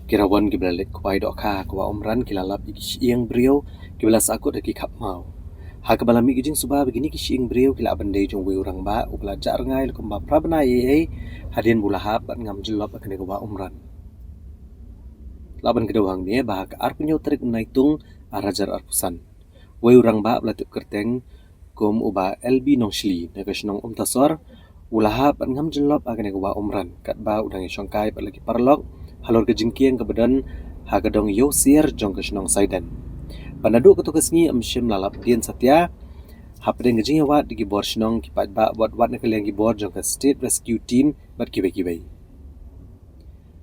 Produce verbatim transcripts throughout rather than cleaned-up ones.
Ki rawon kiba la leit khwai dohkha ha ka wah Umran ki la lap ïa ki shyieng briew kiba la sahkut ha ki khapmaw. Ha kaba la mih ka jingsuba ba kine ki shyieng briew ki la ap ban dei jong uwei u rangbah uba la jah rngai la kumba phra bnai ei ei hadien ba u la hap bad ngam jyllop ha kane ka wah Umran. Lah ban kdew hangne ba ha ka arphew hynñiew tarik u Naitung ar hajar arphew san, uwei u rangbah ba la tip kyrteng kum u Bah L B Nongshli na ka shnong Umtasor u la hap bad ngam jyllop ha kane ka wah Umran katba u dang ïashongkai bad la ki paralok halor ka jingkieng kaba don ha ka dong Ïewsier jong ka shnong Saiden. Bad naduh kato ka sngi ym shym la lap dien satia hapdeng ka jingïawad da ki bor shnong, ki paidbah bad wat na ka liang ki bor jong ka State Rescue Team bad kiwei kiwei.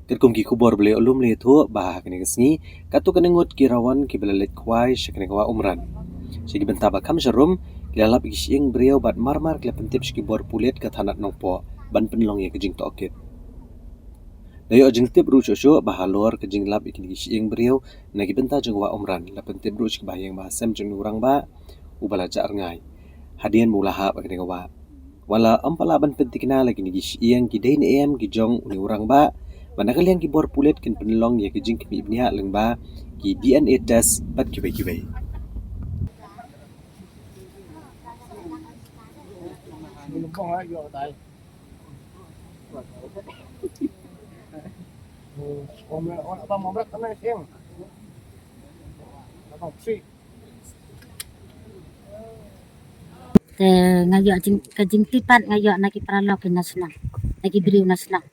Katkum ki khubor ba la ïoh lum la ïathuh ba ha kane ka sngi katto katne ngut ki rawon kiba la leit khwai sha kane ka wah Umran, sha ki bynta ba kham sharum ki la lap ïa ki shyieng briew bad mar mar ki la pyntip sha ki bor pulit ka thanat Nongpoh ban pynlong ïa ka jingtohkit. La ïoh jingtip ruh shuh shuh ba halor ka jinglap ïa kine ki shyieng briew na ki bynta jong ka wah Umran la pyntip ruh sha ki bahaïing bahasem jong une u rangbah uba la jah rngai hadien ba u la hap ha kane ka wah. Wat la ym pat lah ban pynthikna la kine ki shyieng ki dei ne em ki jong une u rangbah, bad na ka liang ki bor pulit kin pynlong ïa ka jingkhmih bniah lyngba ki D N A test bad kiwei kiwei. Te nga ïoh jing, ka jingtip pat nga ïoh na ki paralok ki na shnong, na ki briew na shnong.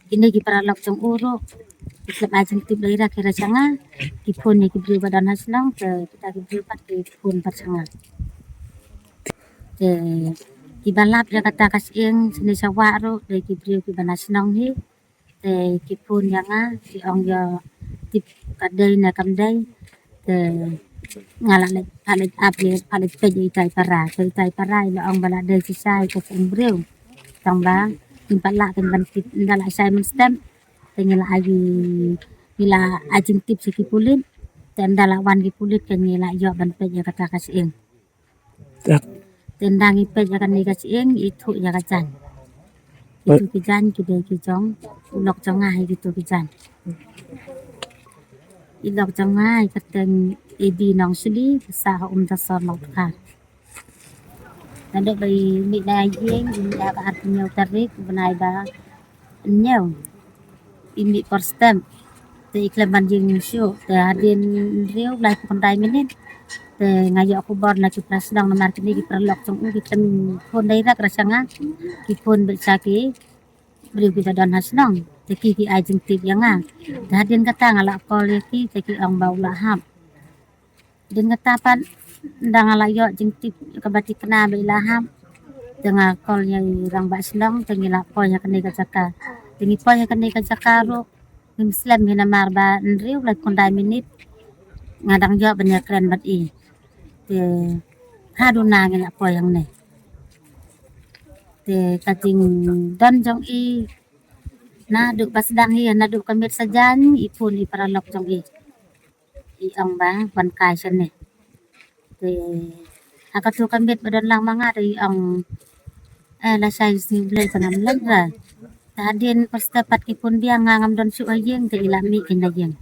Kine ki paralok jong u ruh ki khlem ai jingtip lei ra ki ra sha nga, ki phone ïa ki briew ba don ha shnong, te kita ki briew pat ki phone pat sha nga. Te kiba lap ïa kata ka shyieng shane sha wah ruh dei ki briew kiba na shnong hi. Te ki phone ïa nga ki ong ïa tip ka dei ne kam dei. Te nga la leit, la leit ap ïa, la leit peit ïa itai para, te itai para i la ong ba la dei shisha ïa ka shyieng briew. Tang ba ngim pat lah ken ban tip, ynda la shai mynstep te ngi la ai, ngi la ai jingtip sha ki pulit. Te ynda la wan ki pulit te ngi la ïoh ban peit ïa kata ka shyieng. Te ynda ngi peit ïa kane ka shyieng, ithuh ïa ka jaiñ. Kitu ki jaiñ ki dei ki jong u lok jong nga hi, kitu ki jaiñ. I lok jong nga i kyrteng A B Nongshli, ba sah ha Umtasor Lawdkhar. Naduh ba i mih na ïing, i mih ha ka arphew hynñiew tarik bnai ba hynñiew. I mih por step. Te i khlem ban ïeng shuh. Te hadien hynriew laiphew khyndai minit te nga ïoh khubor na ki para shnong, namar kine ki paralok jong u ki khlem phone direct ra sha nga, ki phone beit sha ki briew kiba don ha shnong. Te ki, ki ai jingtip ïa nga. Te hadien kata nga la call ïa ki, te ki ong ba u la hap. Hadien kata pat ynda nga la ïoh jingtip kaba thikna ba i la hap, te nga call ïa i rangbah shnong, te ngi la poi ha kane ka jaka. Te ngi poi ha kane ka jaka ruh ngim slem hi namar ba hynriew laiphew khyndai minit nga dang ïoh ban ïakren bad i. Te ha duna ngi la poi hangne. Te ka jingdon jong i naduh ba sdang hi, naduh ka miet sa jaiñ i phone i paralok jong i. I ong ba wan kai shane. Te ha katu ka miet ba don lang ma nga te i ong, eh, lashai sngi U Blei te ngam leit ra. Te hadien por step pat ki phone biang, nga ngam don shuh ha ïing, te i la mih kein na ïing.